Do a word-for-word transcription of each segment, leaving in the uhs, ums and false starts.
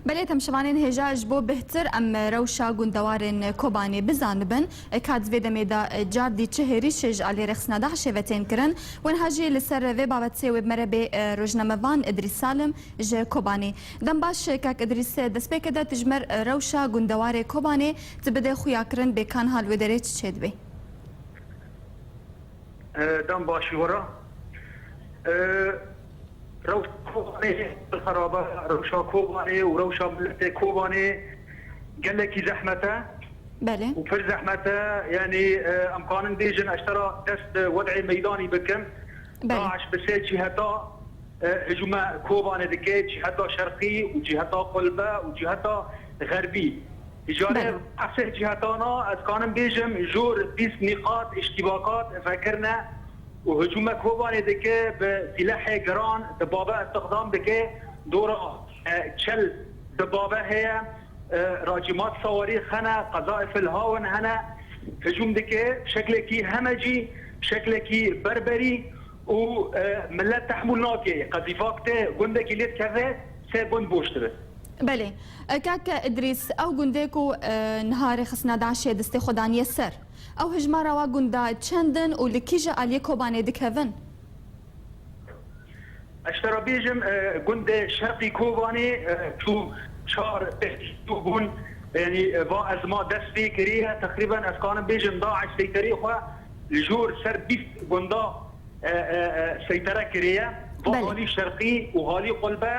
Belê, temşivanên hêja, ji bo bêhtir em rewşa gundewarên Kobanê bizanibin, ka di vê demê de car dî çi hêrîşê ji alî rêxistina DAIŞê ve tên kirin, û niha jî li ser vê babetê wê bi me re bê, e, rojnamevan Idrîs Salim ji Kobanê. Dem baş, kak Idrîs, destpêkê de tu ji me re rewşa gundewarê Kobanê tu bidê xuyakirin, bê ka niha li wê derê çi çêdibê? E, dem baş ji we re. E, rewşa Kobanê xerab e, rewşa Kobanê û rewşa miletê Kobanê gelekî zehmet e. Belê. Û pir zehmet e, yanî, e, em kanin bêjin, ez te re dest bi wed'ê meydanî bikim. Belê. DAIŞ bi sê ciheta, e, hicûme Kobanê dike, ciheta şerqî û ciheta qulbe û ciheta xerbî. Îcarê Belê. Her sê cihetana ez kanim bêjim, jor bîst nîqat, îştîbakat vekirine û hicûme Kobanê dike, bi sîlehê giran dibabe, îstixdam dike, dora, e, çel dibabe heye, e, racîmat sawarî hene, qezaîfil hawin hene, hicûm dike, şeklekî hemecî, şeklekî berberî û, e, milet tehmûl nake. Qezîfak tê gundekî lê dikeve, sê gund boş dibe. Belê. E, kak Idrîs, ew gundê ku, e, niha rêxistina DAIŞê destê xwe daniye ser, ew hijmara wa gunda çend in û li kîje aliyê Kobanê dikevin? Ez te re bêjim, e, gundê şerqî Kobanê, e, çû çar pênc bûn, yanî, e, va ezma dest pê kiriye. Teqrîben ez kanim bêjim, DAIŞ seyterê xwe li jor ser bîst gunda, e, e, e, seytere kiriye. Va Belê. Halî şerqî û halî qulbe,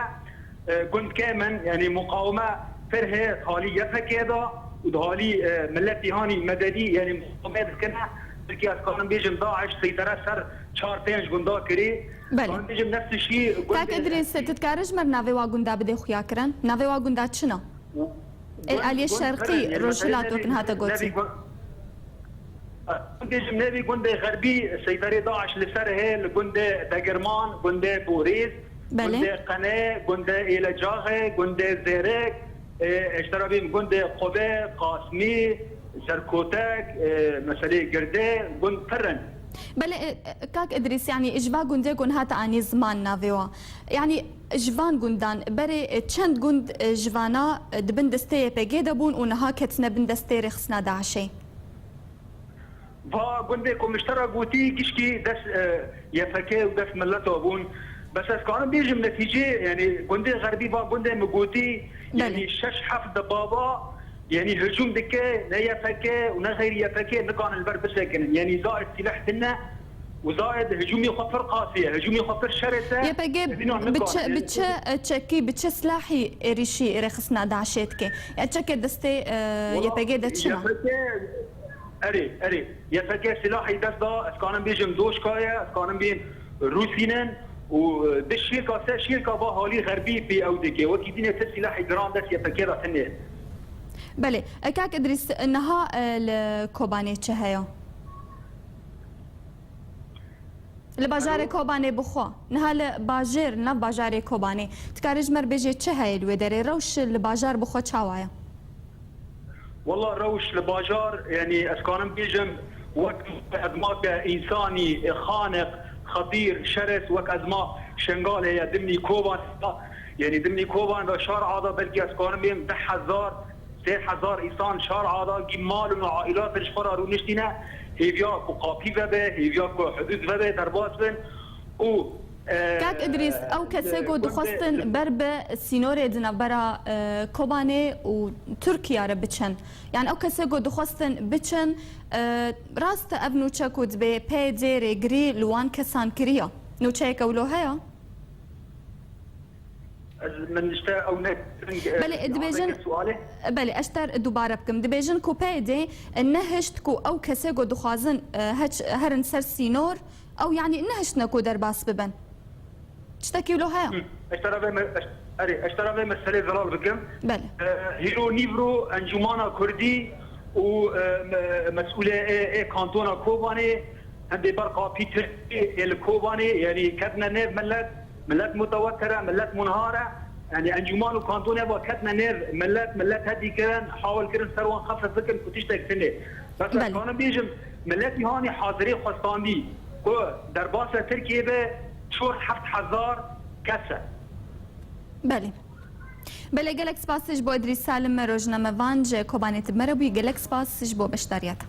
e, gund kêm in, yanî muqawime pir heye halî Y P G de û di halî, e, miletî hanî medenî, yanî muqawime dikine. Belkî ez kanim bêjim, DAIŞ seytere ser çar pênc gunda kirî. Belê. Kanim bêjim, nefs şî gundê Kak Idrîs, tu dikarî ji me re navê wa gunda bidê xuyakirin? Navê wa gunda çi ne? Ê, Gund, aliyê gund şerqî pir in, yanî rojhilat meselê wek niha te nevî, gotî. Nevî gund, Bêjim, nevî gundê xerbî seyterê DAIŞ li ser heye, li gundê Degirman, gundê Borîz, Belê. Gundê Qene, gundê Êlecaxê, gundê Zêrek, e, ez te re bêm gundê Qube, Qasmî, Serkotek, e, meselê Girde, gund pir in. Belê, e, e, kak Idrîs, yanî ji va gundê ku niha te anî ziman navê wa. Yanî ji van gundan berê, e, çend gund, e, ji vana, e, di bin destê Y P G de bûn û niha ketine bin destê rêxistina DAIŞê? Va gundê ku min ji te re gotî, gişkî dest, e, Y P G û dest mileta bûn. Bes ez kanim bêjim netîcê, yanî gundê xerbî, va gundê min gotî, Belê. Yanî şeş heft dibaba, yanî hicûm dike, ne Y P G û ne xeyrî Y P G nikanin li ber bisekinin. Yanî zayed sîleh tune û zayed hicûmê xwe pir qasî ye, hicûmê xwe pir şeres e. Y P G bi çi, bi çi, e, çekî, bi çi silahî êrîşî rêxistina DAIŞê dike? Ya çekê destê, e, Wala, Y P G de çi ne? Y P G, erê, erê. Y P G silahî dest da, ez kanim bêjim doşka ye, ez kanim bêm rûsînin û, e, di şêrka, se şêrka va halî xerbî pê ew dike. Wekî dînê ti silahî giran dest Y P G de tune. Belê. E, kak Idrîs, niha, e, li Kobanê çi heye? Li bajarê Alo? Kobanê bixwe. Niha li bajêr, nav bajarê Kobanê. Dikarî ji me re bêjê çi heye li wê derê? Rewş li bajar bixwe çawa ye? Walla rewş li bajar, yanî ez kanim bêjim, wek ezmake însanî, xaneq, xetîr, şeres, wek ezma Şengalê ye, dimnî Koban, yanî dimnî Koban ve şar ada belkî ez kanim bêm deh hezar, sê hezar însan şar ada gî mal û ailat ji xwe re rûniştîne, hêviya ku qapî vebe, hêviya ku hudûd vebe, derbas bin û, e, Kak Idrîs, ew kesê ku gundê dixwestin ber bi sînorê di navbera, e, Kobanê û Tirkiye re biçin. Yani ew kesê ku dixwestin biçin, e, rast e ev nûçe ku dibê P Y D rêgirî li wan kesan kiriye. Nûçeyeke wilo heye? Ez, min işte ew ne, Belê, e, dibêjin, sualê. Belê, ez ter dubare bikim. Dibêjin ku P Y D nehişt ku ew kesê ku dixwazin, e, heç-, herin ser sînor, ew, yani, nehiştine ku derbas bibin. Tiştekî wilo heye? Hı. Ez te re vê me-, ez, erê, ez te re vê meselê zelal bikim. Belê. E, hîro nîvro Encûmana Kurdî û, e, me-, mesûlê ê, ê kantona Kobanê, Em bê ber qapî Tirkiyê ê li Kobanê, yanî ketine nêv millet, millet mutewetir e, millet munhar e. Yanî encûman û kantonê ve ketine nêv millet, millet hedî kirin, hawil kirin ser wan xefif bikin ku tiştek tune. Bes ez Belê. kanim bêjim, milletî hanî hazirê xwestandî ku derbasê Tirkiyê be çor heft hezar kes e. Belê. Belê, gelek spas ji bo Îdrîs Salim, rojnamevan ji Kobanê, tu bi me re bûyî. Gelek spas ji bo beşdariyê te.